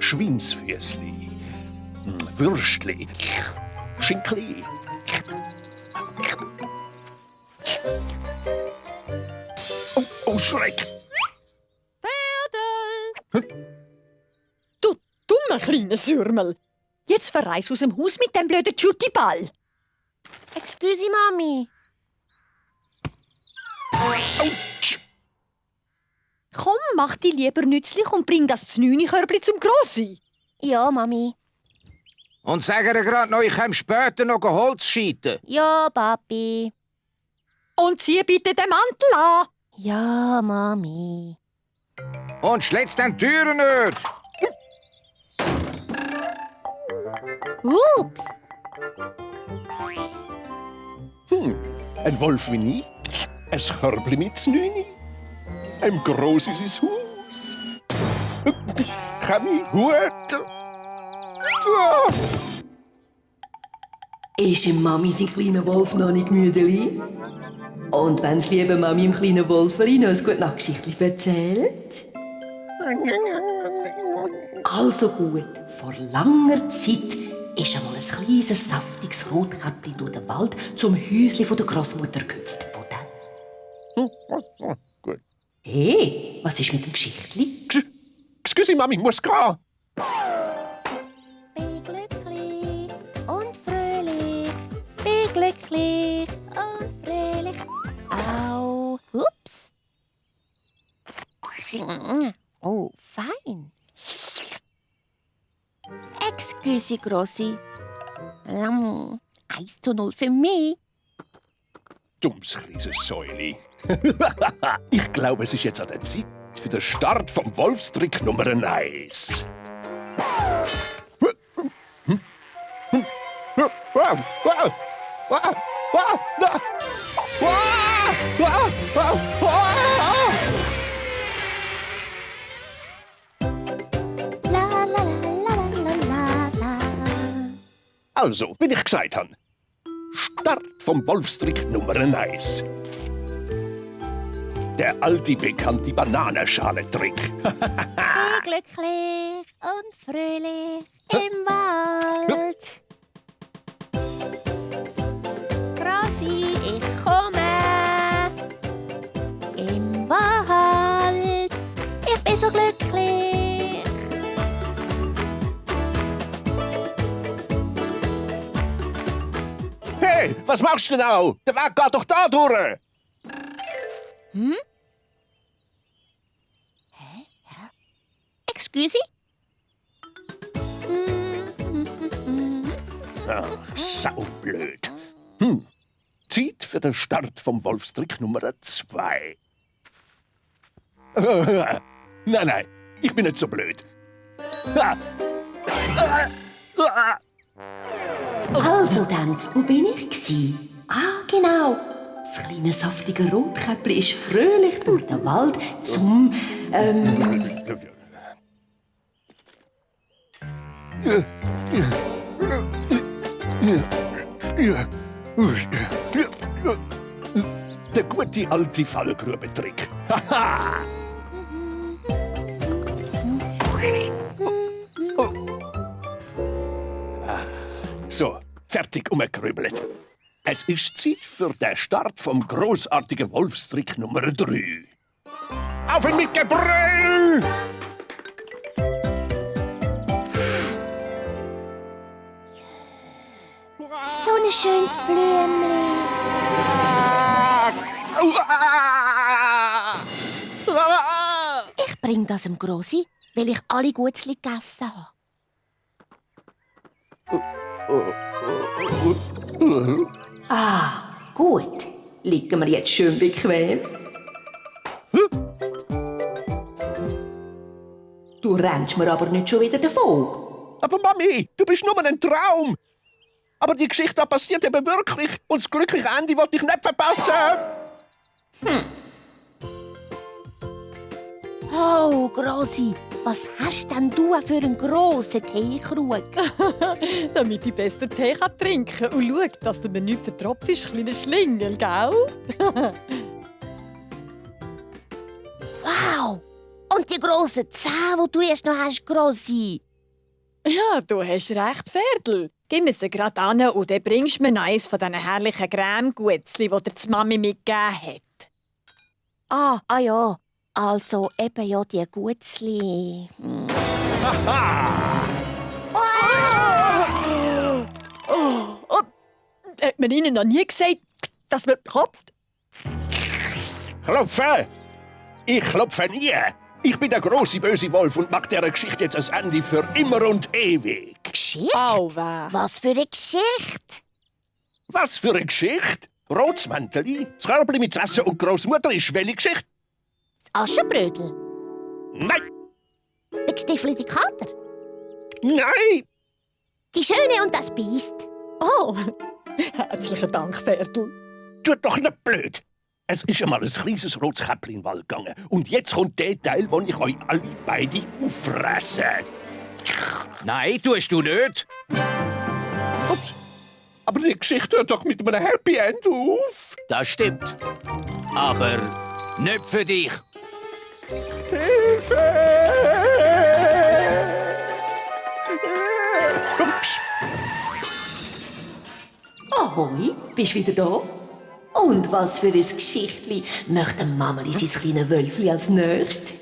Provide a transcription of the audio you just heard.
Schweinsfüßli, Würstli, Schinkli. Oh, Schreck! Ferdel! Du dummer kleiner Sürmel! Jetzt verreis aus dem Haus mit dem blöden Tschutiball! Excuse, Mami. Autsch! Komm, mach dich lieber nützlich und bring das Znüni-Körbli zum Grosi. Ja, Mami. Und sag ihr grad noch, ich komme später noch Holz scheiten. Ja, Papi. Und zieh bitte den Mantel an. Ja, Mami. Und schlitz den Türen nicht. Ups. Ein Wolf wie ich, ein Körbli mit Znüni, ein Grosi sein Haus. Kann Hut. Ist im Mami sein kleiner Wolf noch nicht müde? Und wenn's liebe Mami im kleinen Wolfeli noch ein gute Nachtgeschichtchen erzählt? Also gut, vor langer Zeit ist einmal ein kleines, saftiges Rotkäppchen durch den Wald zum Häuschen der Großmutter gehüpft. Gut. Hey, was ist mit dem Geschichtli? Excuse, Mami, ich muss gehen. Bin glücklich und fröhlich. Bin glücklich und fröhlich. Au. Ups. Oh, fein. Excuse, Grossi. 1:0 für mich. Dummes kleines Säuli. Ich glaube, es ist jetzt an der Zeit für den Start vom Wolfstrick Nummer 1. La la la la la la. Also, wie ich gesagt habe, Start vom Wolfstrick Nummer 1. Der alte, bekannte Bananenschale-Trick. Bin glücklich und fröhlich im Wald. Grosi, ich komme im Wald. Ich bin so glücklich. Hey, was machst du denn auch? Der Weg geht doch da durch. Excuse? Saublöd. Zeit für den Start vom Wolfstrick Nummer 2. Nein, ich bin nicht so blöd. Also dann, wo bin ich gsi? Ah, genau. Das kleine saftige Rotkäppli ist fröhlich durch den Wald zum, Der gute alte Fallgrubentrick. So, fertig umgekrübelt. Es ist Zeit für den Start vom großartigen Wolfstrick Nummer 3. Auf ihn mit Gebrüll! So ein schönes Blümchen. Ich bring das dem Grossi, weil ich alle Gutzli gegessen habe. ah, gut. Liegen wir jetzt schön bequem? Du rennst mir aber nicht schon wieder davon. Aber Mami, du bist nur ein Traum. Aber die Geschichte passiert eben wirklich. Und das glückliche Ende wollte ich nicht verpassen. Oh, Grossi, was hast denn du für einen grossen Teekrug? Damit ich besser Tee trinken kann. Und schau, dass du mir nicht vertropfst, kleiner Schlingel, gell? Wow! Und die grossen Zähne, die du erst noch hast, Grossi. Ja, du hast recht, Ferdel. Gib mir sie grad an und dann bringst du mir noch eins von diesen herrlichen Creme-Guetzli, die dir die Mami mitgegeben hat. Ja. Also eben ja die Gutzli. Hat man ihnen noch nie gesagt, dass man klopft? Klopfen! Ich klopfe nie! Ich bin der große böse Wolf und mag dieser Geschichte jetzt ein Ende für immer und ewig. Geschichte? Auwe. Was für eine Geschichte? Was für eine Geschichte? Rotsmänteli, das Körbli mit Essen und Großmutter ist welche Geschichte? Das Aschenbrödel? Nein! Der gestiefelte Kater? Nein! Die Schöne und das Biest? Oh, herzlichen Dank, Ferdel. Tut doch nicht blöd! Es ist einmal ein kleines Rotkäppchen in den Wald gegangen. Und jetzt kommt der Teil, wo ich euch alle beide auffresse. Nein, tust du nicht. Ups. Aber die Geschichte hört doch mit einem Happy End auf. Das stimmt. Aber nicht für dich. Hilfe! Ups. Ahoi, bist wieder da? Und was für ein Geschichtli möchte Mameli sein kleines Wölfli als nächstes?